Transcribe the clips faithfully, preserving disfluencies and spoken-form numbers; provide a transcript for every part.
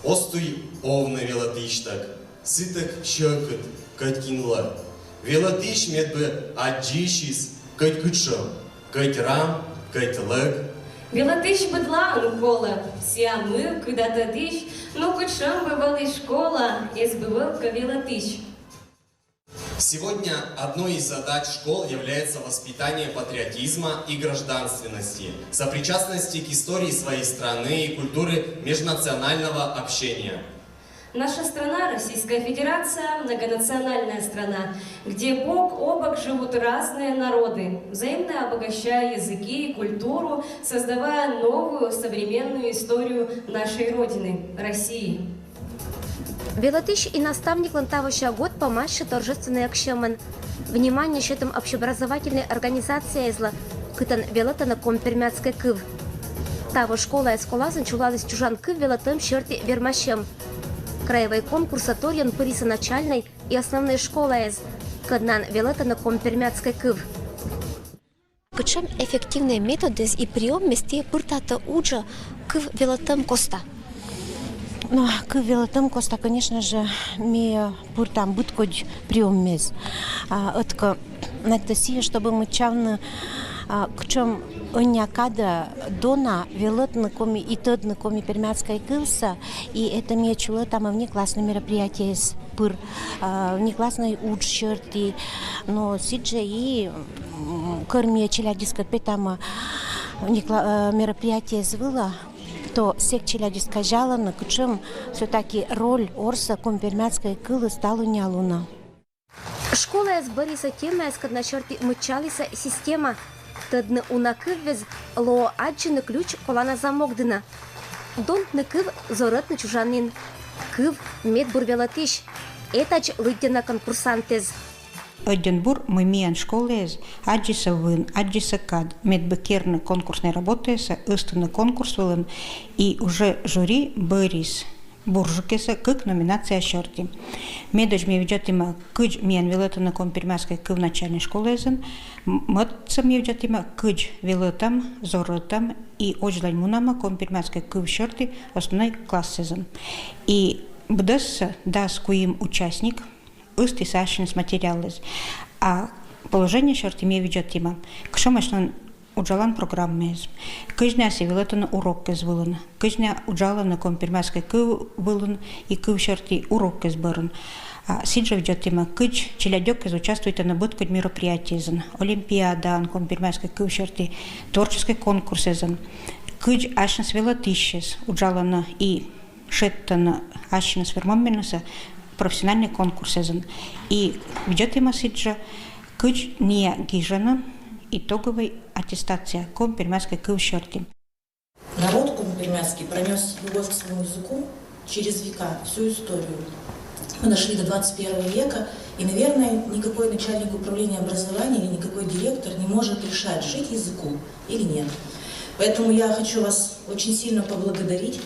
Оз туй овны велӧтысьтӧг, сытӧг сьӧкыд кӧть кинлӧн. Велӧтысь медбӧ аддзысис кӧть кутшӧм, кӧть рам, кӧть лӧг. Велӧтысь быдлаын колӧ, сія мый кыдатӧдысь, но кутшӧм бы вӧлі школа, эз бы вӧв кӧ велӧтысь. Сегодня одной из задач школ является воспитание патриотизма и гражданственности, сопричастности к истории своей страны и культуры межнационального общения. Наша страна, Российская Федерация, многонациональная страна, где бок о бок живут разные народы, взаимно обогащая языки и культуру, создавая новую современную историю нашей Родины, России. Велӧтысь и наставниклӧн тавося гот помасьӧ торжественнӧй эксьӧмӧн. Внимание сетӧм общеобразовательнӧй организацияэзлы, кытӧн велӧтӧны коми-пермяцкӧй кыв. Таво школаэз коласын чулаліс чужан кыв велӧтӧм серти вермасьӧм. Краевӧй конкурсӧ торйӧн пырисӧ начальнӧй и основнӧй школаэз, кӧднаын велӧтӧны коми-пермяцкӧй кыв. Кутшӧм эффективнӧй методыс и приёмыс ті пыртаті уджӧ кыв велӧтӧм коста? Ну, кыв велӧтӧм коста, конечно же, ми пыртам быдкодь приёмыс. А, ӧткӧ, надо сійӧ, чтобы мыччавны, а, кутшӧм ӧнія кадӧ дона велӧтны коми и тӧдны коми-пермяцкӧй кывсӧ, и это ми чулӧтам внекласснӧй мероприятиеыс пыр, а, внекласснӧй удж серти, но сідзжӧ и, м, кор ми челядьыскӧд петам внекла-, э, мероприятиеыс вылӧ, то сэк челядьыс казялӧны, кутшӧм всё-таки роль орсӧ коми-пермяцкӧй кылыс талунъя лунӧ. Школаыс бӧрйисӧ темаяс, кӧдна серти мыччалісӧ система. Тӧдны уна кыввез лоӧ аддзыны ключ колана замок дінӧ. Донтны кыв, зорӧтны чужанін. Кыв — медбур велӧтысь. Этадз лыддьӧны конкурсантэз. Ӧддьӧн бур, мый миян школаыс аддзисӧ вын, аддзисӧ кад, медбӧ керны конкурснӧй работаяссӧ, ыстыны конкурс вылын, и уже жюри бӧрйис бурджыкӧссӧ кык номинация серти. Медодз ми видзӧдтімӧ, кыдз миян велӧтӧны коми-пермяцкӧй кыв начальнӧй школаэзын, м-, мӧдсӧ ми видзӧдтімӧ, кыдз велӧтам, зорӧтам и озьлань мунамӧ коми-пермяцкӧй кыв серти основнӧй классэзын. И быдӧссӧ дас куим участник ыстіс ассьыныс материалыс. А положение серти ми видзӧдтімӧ, кутшӧмӧсь нин уджалан программаыс, кыдз найӧ велӧтӧны уроккӧд вылын, кыдз найӧ уджалӧны коми-пермяцкӧй кыв вылын и кыв серти уроккӧд бӧрын. А сідзжӧ видзӧдтімӧ, кыдз челядьӧс участвуйтӧны быдкодь мероприятиеясын, олимпиадаын коми-пермяцкӧй кыв серти, творческӧй конкурсъясын, кыдз ассьыныс велӧтысьяс уджалӧны и шедьтӧны ассьыныс вермӧмъяссӧ профессиональнӧй конкурсъясын. И видзӧдтімӧ сідзжӧ, кыдз найӧ гижӧны итоговӧй аттестация коми-пермяцкӧй кыв серти. Народ коми-пермяцкий пронёс любовь к своему языку через века, всю историю. Мы дошли до двадцать первого века, и, наверное, никакой начальник управления образования или никакой директор не может решать, жить языку или нет. Поэтому я хочу вас очень сильно поблагодарить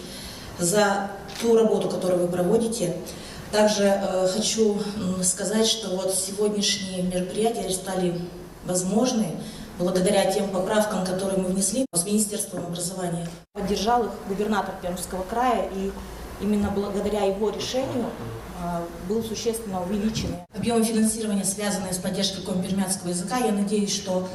за ту работу, которую вы проводите. Также, э, хочу, м, сказать, что вот сегодняшние мероприятия стали возможны благодаря тем поправкам, которые мы внесли с Министерством образования. Поддержал их губернатор Пермского края, и именно благодаря его решению, э, был существенно увеличен. Объёмы финансирования, связанные с поддержкой коми-пермяцкого языка, я надеюсь, что,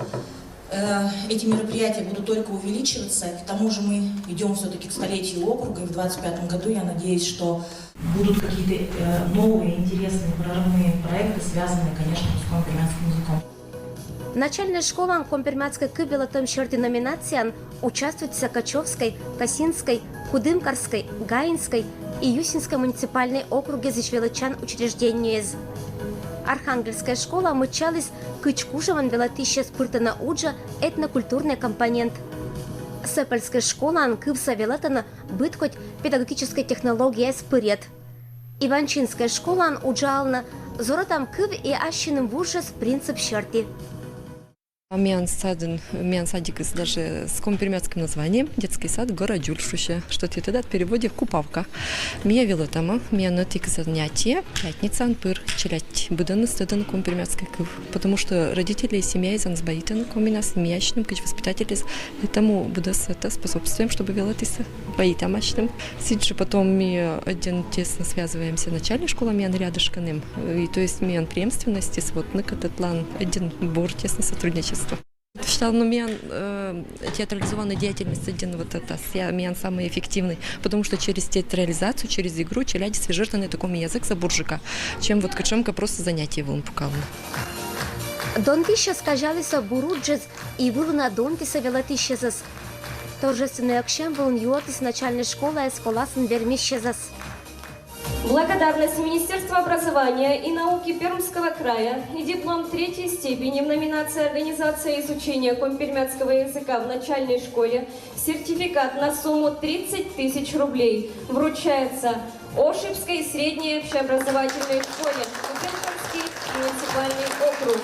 э, эти мероприятия будут только увеличиваться. К тому же мы идём всё-таки к столетию округа, и в двадцать пятом году, я надеюсь, что будут какие-то, э, новые интересные прорывные проекты, связанные, конечно, с коми-пермяцким языком. Начальнӧй школаын коми-пермяцкӧй кыв велӧтӧм серти номинацияын участвуйтісӧ Качевскӧй, Касинскӧй, Кудымкарскӧй, Гаинскӧй и Юсинскӧй муниципальнӧй округъясысь велӧдчан учреждениеяс. Архангельскӧй школа мыччаліс, кыдз кужӧмӧн велӧтысьяс пыртӧны уджӧ этнокультурнӧй компонент. Сӧпӧльскӧй школаын кывсӧ велӧтӧны быдкодь педагогическӧй технологияяс пырйӧд. Иванчинскӧй школаын уджалӧны «Зорӧтам кыв и ассьыным вужъяс» принцип серти. А миян садын, миян садикыс даже с коми-пермяцким названием, детский сад «Городюль» шуыса, что тыдат, в переводе «купавка». Миян велӧтӧма, миян ӧтик занятие пятницаын пыр, челядь быдӧныс тӧдӧны коми-пермяцкӧй кыв. Потому что родители и семья из анзбаитӧны комиӧн, ми асьным кыдз воспитательыс этому быдӧс это способствуем, чтобы велӧтіс баитам асьным. Сідз жӧ потом ми, э, ӧдйӧн тесно связываемся начальнӧй школа, миян рядышкӧ нин. И то есть миян преемственностьыс вот ныкӧтӧдлан ӧдйӧн бур тесное сотрудничество. Считал, ну, миян, э, театрализованная деятельность ӧдйӧн вот это, ся-, миян самый эффективный, потому что через театрализацию, через игру челядьыс вежӧртӧны этӧ коми языксӧ бурджыка, чем вот кутшӧмкӧ просто занятие вылын пукалны. Донтысьяс казялісӧ бур уджыс и вылына донтісӧ велӧтысьясӧс. Торжественнӧй эксьӧм вылын юӧртісны начальнӧй школаыс, школасын вермысьясӧс. Благодарность Министерства образования и науки Пермского края и диплом третьей степени в номинации «Организация изучения коми-пермяцкого языка в начальной школе», сертификат на сумму тридцать тысяч рублей вручается Ошибской средней общеобразовательной школе, Кудымкарский муниципальный округ.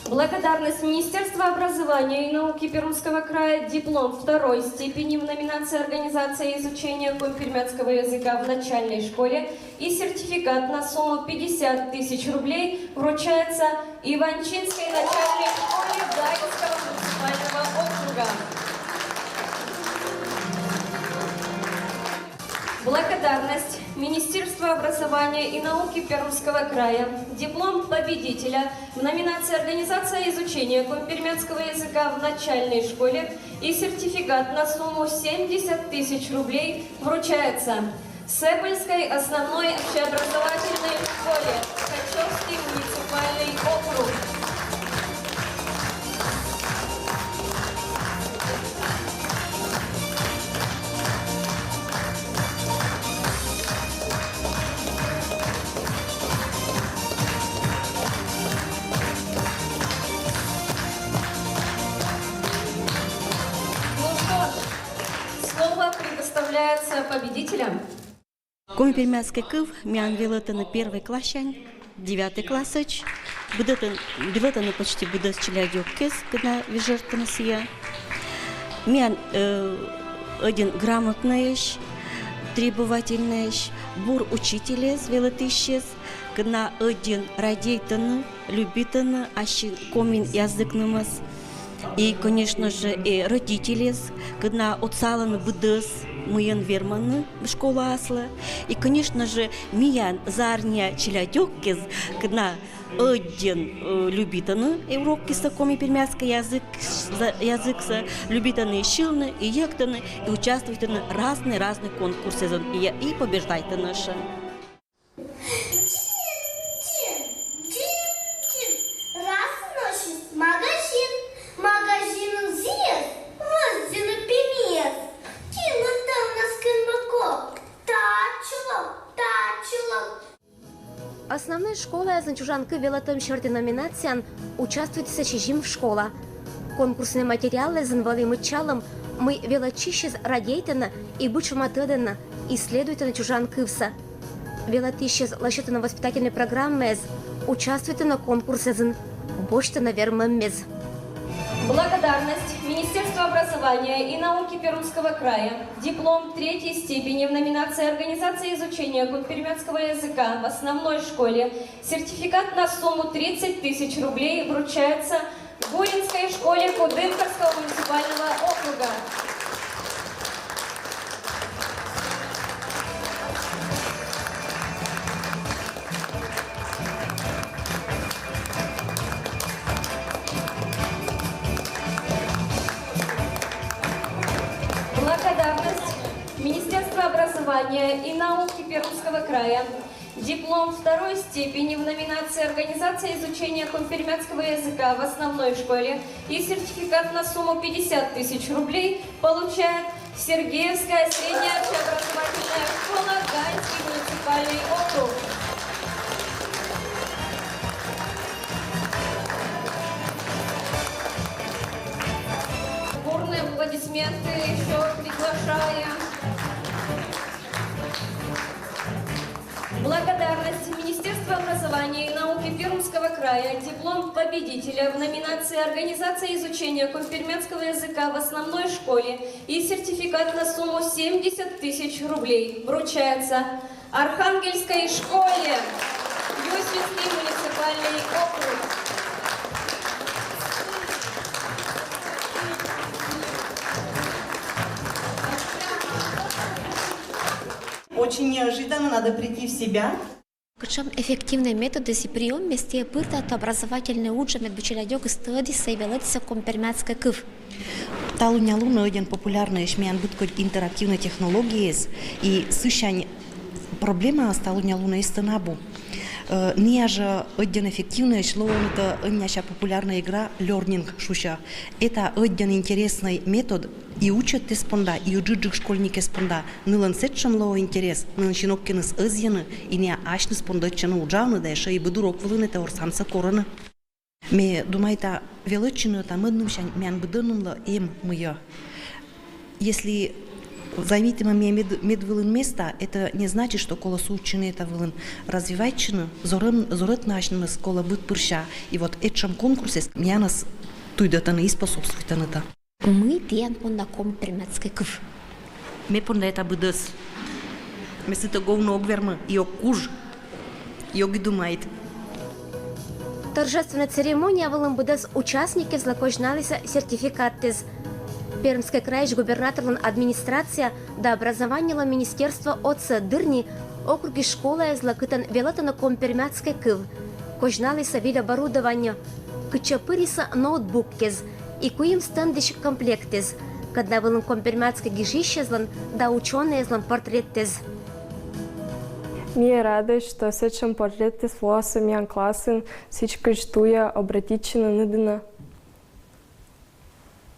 Благодарность Министерства образования и науки Пермского края, диплом второй степени в номинации «Организация изучения коми-пермяцкого языка в начальной школе» и сертификат на сумму пятьдесят тысяч рублей вручается Иванчинской начальной школе Галицкого муниципального округа. Благодарность Министерства образования и науки Пермского края, диплом победителя в номинации «Организация изучения коми-пермяцкого языка в начальной школе» и сертификат на сумму семьдесят тысяч рублей вручается Сеппельской основной общеобразовательной школе, Качевский муниципальный округ. Ну что ж, слово предоставляется победителям. Коми-пермяцкӧй кыв миян велӧтӧны первой классянь девятӧй классӧдз. Быдӧтӧн-, велӧтӧны почти быдӧс челядьӧс, кӧні вежӧртӧны сійӧс. Миян, э, ӧдйӧн грамотнӧйӧсь, требовательнӧйӧсь, бур учительӧс, велӧтысьӧс, кӧні ӧдйӧн радейтӧны, любитӧны ассьым комиӧн языкнымӧс. И, конечно же, и родительӧс, кӧні отсалӧны быдӧс, мыйӧн вермӧны школаыслы. И, конечно же, миян зарни челядьӧс, кӧні ӧдйӧн, э, любитӧны урокъяссӧ коми-пермяцкӧй язык, за-, языксӧ, любитӧны и сьывны, и йӧктыны, и участвуйтӧны разнӧй-разнӧй конкурсъясын, и, и побеждайтӧны ещё. Дин-дин, дин-дин, раз носит магазин, магазинын зіыс, вӧзйыны пемиыс. Кинлӧн тӧвнас кӧнмӧ кок? Тачылӧн, тачылӧн. Основной школаыслӧн чужан кыв велӧтӧм серти номинацияын участвуйтісӧ сизим школа. Конкурснӧй материалъясын вӧлі мыччалӧм, мый велӧдчысьяс радейтӧны и быдшӧма тӧдӧны, исследуйтӧны чужан кывсӧ. Велӧдчысьяс лӧсьӧдтӧны воспитательнӧй программаяс, участвуйтӧны конкурсъясын, босьтӧны вермӧмъяс. Благодарность Министерству образования и науки Пермского края. Диплом третьей степени в номинации «Организация изучения коми-пермяцкого языка в основной школе», сертификат на сумму тридцать тысяч рублей вручается Гуринской школе Кудымкарского муниципального округа. Благодарность Министерства образования и науки Пермского края. Диплом второй степени в номинации «Организация изучения коми-пермяцкого языка в основной школе» и сертификат на сумму пятьдесят тысяч рублей получает Сергеевская средняя общеобразовательная школа, Галицкий муниципальный округ. Бурные аплодисменты ещё Благодарность Министерства образования и науки Пермского края, диплом победителя в номинации «Организация изучения коми-пермяцкого языка в основной школе» и сертификат на сумму семьдесят тысяч рублей вручается Архангельской школе, Юсинский муниципальный округ. Очень неожиданно, надо прийти в себя. Кутшӧм эффективнӧй методыс и приёммыс тайӧ пыр татшӧм образовательнӧй уджӧ, мед бы челядьӧгыс тӧдісӧ и велӧдісӧ коми-пермяцкӧй кыв. Талунъя лунӧ ӧдйӧн популярнӧйӧсь миян быдкодь интерактивнӧй технологияяс, и сысянь проблемаыс талунъя лунӧ эстӧн абу. Э, Ная жӧ ӧдйӧн эффективнӧйӧсь лоӧны тайӧ ӧнія популярнӧй игра Learning шусьӧ. Это ӧдйӧн интереснӧй метод и учӧттӧс понда, и ыджыдджык школьникӧс понда. Нылӧн сэтшӧм лоӧ интерес, нылӧн синкодкӧ нин ӧзйӧны, и ная асьныс понда ӧтчыдӧн уджавны да ещӧ и быд урок вылын это орсансӧ корӧны. Ме думайта, велӧдчыны ӧта-мӧднымсянь миян быдӧнлы эм мыйӧ. Если займитӧма миян мед, мед вылын места, это не значит, что колӧ сувтчыны это вылын. Развивайтчыны, зорӧм, зорӧтны асьнымӧс колӧ быд пырся. И вот этшӧм конкурсыс миянӧс туйдӧтӧны и способствуйтӧны да. Мый тіян понда коми-пермяцкӧй кыв? Ме понда это быдӧс. Ме сытӧг овны ог вермы и ог куж, и ог и думайт. Торжественнӧй церемония вылын быдӧс участникъяслы козьналісны сертификатъяс. Пермскӧй крайысь губернаторлӧн администрация да образованиелӧн министерство отсӧг дырйи округысь школаяслы, кытӧн велӧдӧны коми-пермяцкӧй кыв, козьналісны виль оборудование, кытчӧ пырисны ноутбукъяс и куим стендысь комплектъяс, кӧдна вылын коми-пермяцкӧй гижысьяслӧн да учёнӧйяслӧн портретъяс. Ме радӧсь, что сэтшӧм портретъяс лоасны миян классын, сідзкӧ туйӧ обратитчыны нин дінӧ.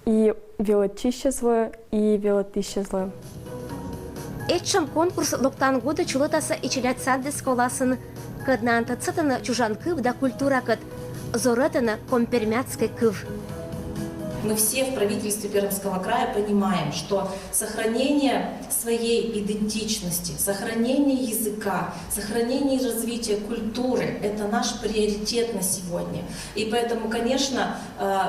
И велӧдчысьяслы, и велӧдысьяслы. Этшӧм конкурс локтан годӧ чулӧтасны и челядь садъяс, коласын, кӧднаӧн тӧдсӧдӧны чужан кыв да культуракӧд, зорӧтӧны коми-пермяцкӧй кыв. Мы все в правительстве Пермского края понимаем, что сохранение своей идентичности, сохранение языка, сохранение и развитие культуры – это наш приоритет на сегодня. И поэтому, конечно, э,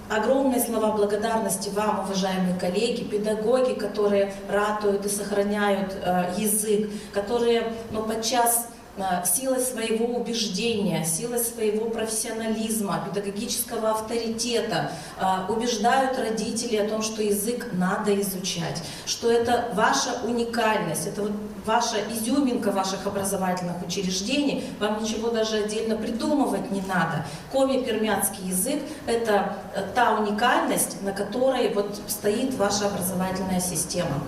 огромные слова благодарности вам, уважаемые коллеги, педагоги, которые ратуют и сохраняют э, язык, которые ну, подчас э, силой своего убеждения, силой своего профессионализма, педагогического авторитета э, убеждают родителей о том, что язык надо изучать, что это ваша уникальность, это вот ваша изюминка ваших образовательных учреждений, вам ничего даже отдельно придумывать не надо. Коми-пермяцкий язык – это э, та уникальность, на которой вот стоит ваша образовательная система.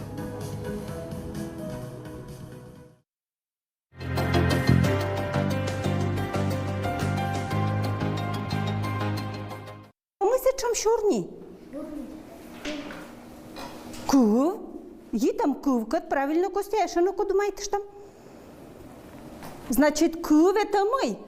Мый сэтшӧм сёрни? Кыв. Йитам кывкӧд, правильно, Костя, эшӧ нӧ кӧ думайтыштам. Значит, кыв это мый?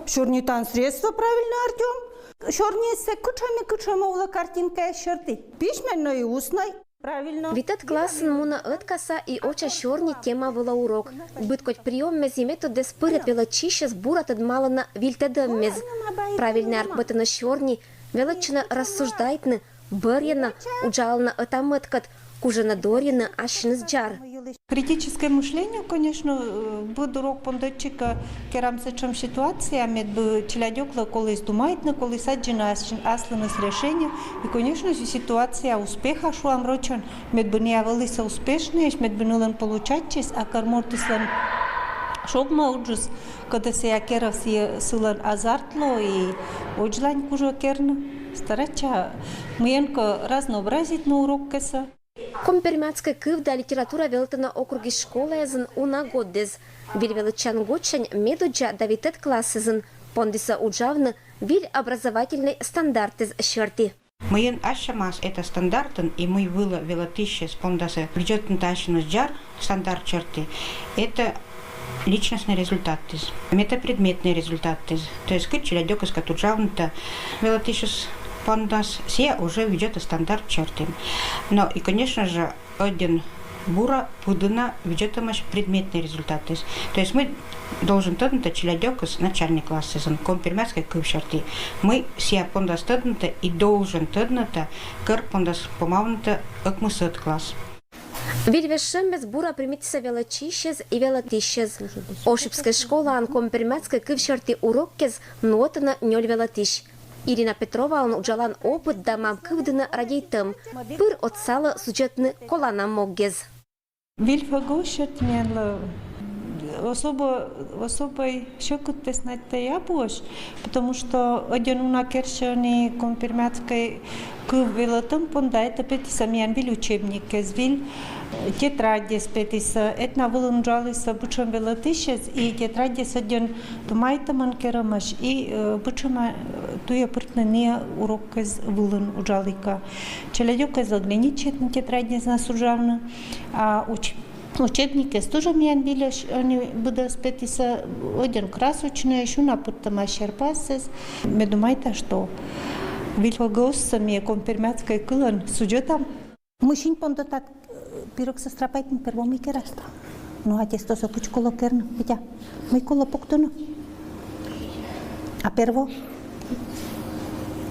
Сёрнитан средство, правильно, Артём. Сёрнисӧ кытшӧм и кытшӧм овлӧ картинкаяс серти. Письменнӧй и устнӧй. Правильно. Витӧд классын мунӧ ӧткаса и «Оча сёрни» тема вылӧ урок. Быдкодь приёмъяс и методъяс пырӧд велӧдчысьяс бура тӧдмалӧны вильтӧдӧммӧс. Правильнӧ арбӧтӧны сёрни, велӧдчӧны рассуждайтны, бӧрйӧны, уджалӧны ӧта-мӧдкӧд, кужӧны дорйыны ассьыныс джар. Критическое мышление, конечно, э, быд урок понда ӧтчыдкӧ керам сэтшӧм ситуация, мед бы челядьӧглы коліс думайтны, коліс аддзыны ас-, аслыныс решение. И, конечно, ситуация успеха, шуам рочӧн, мед бы ная вӧлісны успешнӧйӧсь, мед бы нылӧн получайтчис, а кӧр мортыслӧн шогмӧ уджыс, кӧть сія керӧ, сія сылӧн азарт лоӧ и водзлань кужӧ керны. Старайтча мыйӧнкӧ разнообразитны уроккӧсӧ. Коми-пермяцкӧй кыв да литература велӧдӧны округысь школаясын уна годдас. Виль велӧдчан годсянь медоддза да витӧд классъясын пондісны уджавны виль образовательнӧй стандартъяс серти. Мыйӧн ассьыныс это стандартын и мый вылӧ велӧдысьяс пондасны видзӧдны ассьыныс джар стандарт серти, это личностнӧй результатыс, метапредметнӧй результатыс. То есть кыдз челядьӧгыс кӧть уджавны велӧдысьяс пондас, сія уже видзӧдӧ стандарт серти. Но и, конечно же, ӧдйӧн Бура пыдына видзӧдӧмаӧсь предметнӧй результатыс. То есть мый должен тӧдны челядьӧкыс начальнӧй классысын коми-пермяцкӧй кыв серти. Мый сійӧ пондас тӧдны и должен тӧдны, кӧр пондас помавны ӧкмысӧд класс. Виль вежсьӧммӧс бура примитісӧ велӧдчысьӧс и велӧдысьӧс. Ошибскӧй школаын коми-пермяцкӧй кыв серти уроккӧд нуӧдӧны нёль велӧдысь. Ирина Петровалӧн уджалан опыт да мам кыв дінӧ радейтӧм пыр отсалӧ судзӧдны колана моггӧд. Виль ФГУ-ыс серти меным особо, особой сьӧкыдтӧ снать тайӧ абуӧсь, потому что ӧдйӧн уна керсьӧны коми-пермяцкӧй кыв велӧдӧм понда, это петісӧ миян виль учебникӧс, виль, э, тетрадьӧс петісӧ, этна вылын уджалісӧ бытшӧм велӧдысьӧс, и тетрадьӧс ӧдйӧн думайтӧмӧн керӧмаӧсь, и, э, бытшӧма, э, туйӧ пыртны нин урокӧс вылын уджалігӧн. Челядьӧкӧс ограничитны тетрадьнас уджавны, а уч-, учебникӧс тоже миян вильӧсь, ӧні быдӧс петісӧ, ӧдйӧн красочнӧйӧсь, уна пыртӧма серпассӧ. Ме думайта, что виль ФГУ-ыс ми коми-пермяцкӧй кылӧн судзӧдам. Мый синь пондас тадз, э, пирӧгсӧ страпайтны, первой мый керас? Ну, а тестосӧ кыдз колӧ керны, Витя? Мый колӧ пуктыны? А перво?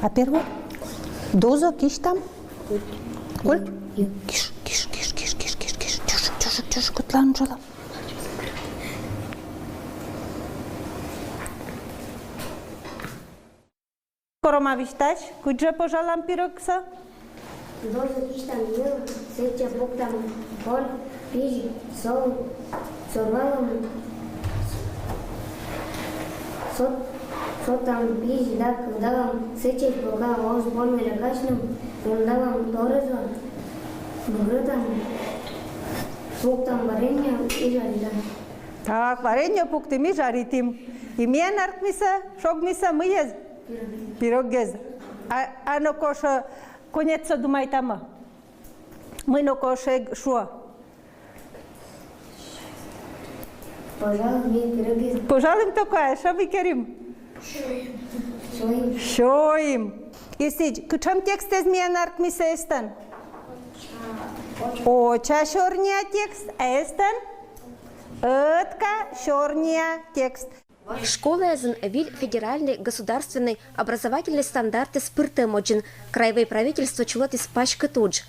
А перво? Дозӧ кисьтам. Кольк? Киш, киш, киш, киш, киш, киш, киш. Чужик, чужик, чужик, котлан жала. Рома, висьтась, кыдз жӧ пӧжалам пирӧгсӧ? Дозӧ кисьтам йӧв, сэтчӧ пуктам корь, пизь, сол, сорвалам, сот-, сотам пизь да кывдалам, сэтчӧ пока оз пон вель касьным, вундалам торъясӧ, бугритам, пуктам варенье и жаритам. Так, варенье пуктім и жаритім. И миян артмисӧ, шогмисӧ мыйӧс? Пирӧгӧс. А, а но кош конецсӧ думайтам. Мый но кош эг шуӧ? Пӧжалам ми пирӧгӧс. Пӧжалам тока, а шуам керим? Сёйим. Сёйим. И сідз, кутшӧм текстыс миян артмисӧ эстӧн? Оча сёрниа текст, а эстӧн? Ӧтка сёрниа текст. Школаязын виль федеральнӧй государственнӧй образовательнӧй стандартыс пыртӧмӧдзын. Краевӧй правительство чулӧдіс паськыд удж.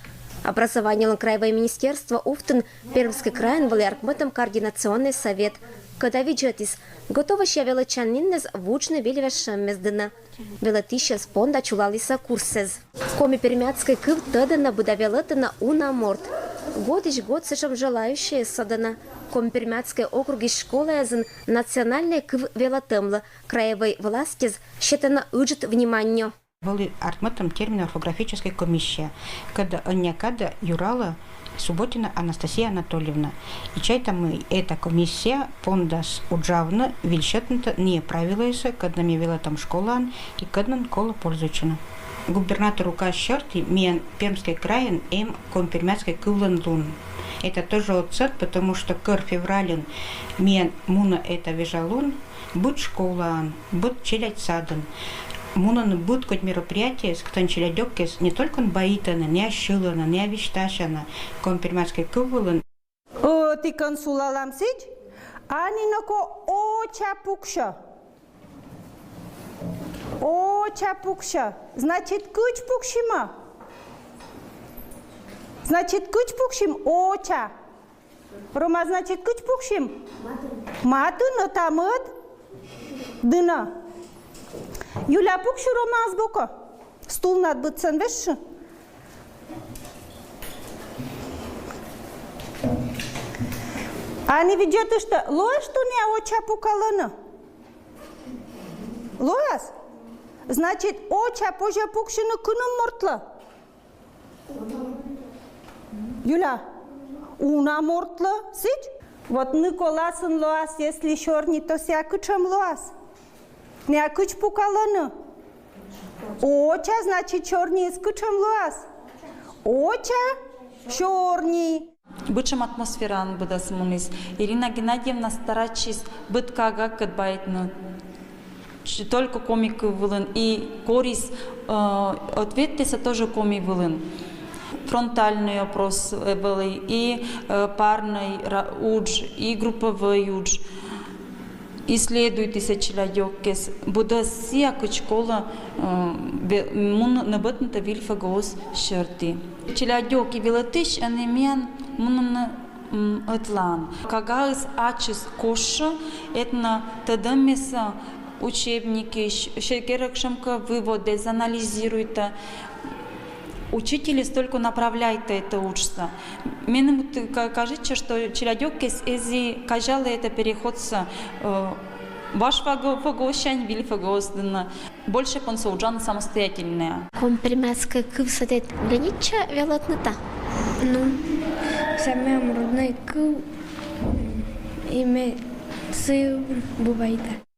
Образованиелӧн краевӧй министерство увтын Пермскӧй крайын вӧлі артмӧдӧм координационнӧй совет, кӧда видзӧдіс, готовӧсь-ӧ велӧдчаніннас вуджны виль вежсьӧммӧс дінӧ. Велӧдысьӧс понда чулалісны курссӧ. Коми-пермяцкӧй кыв тӧдӧны, быдӧн велӧдӧны уна морт. Годысь год сэтшӧм желающӧйӧс содӧны. Коми-пермяцкӧй округысь школаязын национальнӧй кыв велӧдӧмлы краевӧй властьыс сетӧны ыджыд вниманиеӧ. Вӧлі артмӧдӧм термино-орфографическӧй комиссия, кӧда ӧнія кадӧ юралӧ Субботина Анастасия Анатольевна. И чайтам, мый эта комиссия пондас уджавны вильсьӧдны нин правилӧяссӧ, кӧдӧн ми велӧдам школаын и кӧдӧн колӧ пользуйтчыны. Губернатор указ серти миян Пермскӧй крайын эм коми-пермяцкӧй кывлӧн лун. Это тоже отсӧг, потому что кӧр февральын миян мунӧ эта вежа лун, быд школаын, быд челядь садын мунӧны быдкодь мероприятиеяс, кытӧн челядьӧкӧс не толькӧ баитӧны, но сьылӧны, но висьтасьӧны коми-пермяцкӧй кыв вылын. Ӧтикӧн сулалам, сідз? Ӧні ноко оча пуксьӧ. Оча пуксьӧ. Значит, кыдз пуксим? Значит, кыдз пуксим? Оча. Рома, значит, кыдз пуксим? Матын. Матын, ӧта-мӧд дінӧ. Юля, пуксьы Ромаӧс бокӧ. Стулнад быдсӧн вешсьы. Ӧні видзӧдышта, лоас, что нин оча пукалӧны? Лоас? Значит, оча позьӧ пуксьыны кыным мортлы? Юля, уна мортлы, сідз? Вот ныв классын лоас, если сёрни, то сійӧ кутшӧм лоас? Нин кыдз пукалӧны? Оча, значит, сёрниыс кутшӧм лоас? Оча, сёрни. Быдшӧм атмосфераын быдӧс муніс. Ирина Геннадьевна старайтчис быд кагакӧд баитны только коми кыв вылын и корис, э, ответтӧсӧ тоже коми вылын. Фронтальный опрос, э, вӧлі, и, э, парный ра-, удж, и групповой удж. Исследуйтісӧ челядьӧкӧс, быдӧс сійӧ, кыдз колӧ, э, ве-, мун-, нӧбӧтны выль ФГОС сьӧрті. Челядьӧк и велӧдысь ӧні миян мунӧны, м, ӧтлаын. Кагаыс ачыс кошкӧ, этнӧ тӧдӧммесӧ учебникысь, сьӧ-, керӧкшӧмкӧ выводъяс, анализируйтӧ. Учительыс только направляйтӧ этӧ уджсӧ. Меным т-, ка-, кажитчӧ, что челядьӧкӧс эз и казялӧ этӧ переходсӧ, э, важ ФГО-, ФГОС-сянь выль ФГОС-ӧ. Больше понсӧ уджавны самостоятельнӧя. Коми-пермяцкӧй кывсӧ тэ гӧгӧрвоан велӧдны да? Ну, сійӧ миян роднӧй кыв, и ме сійӧс быдӧн да.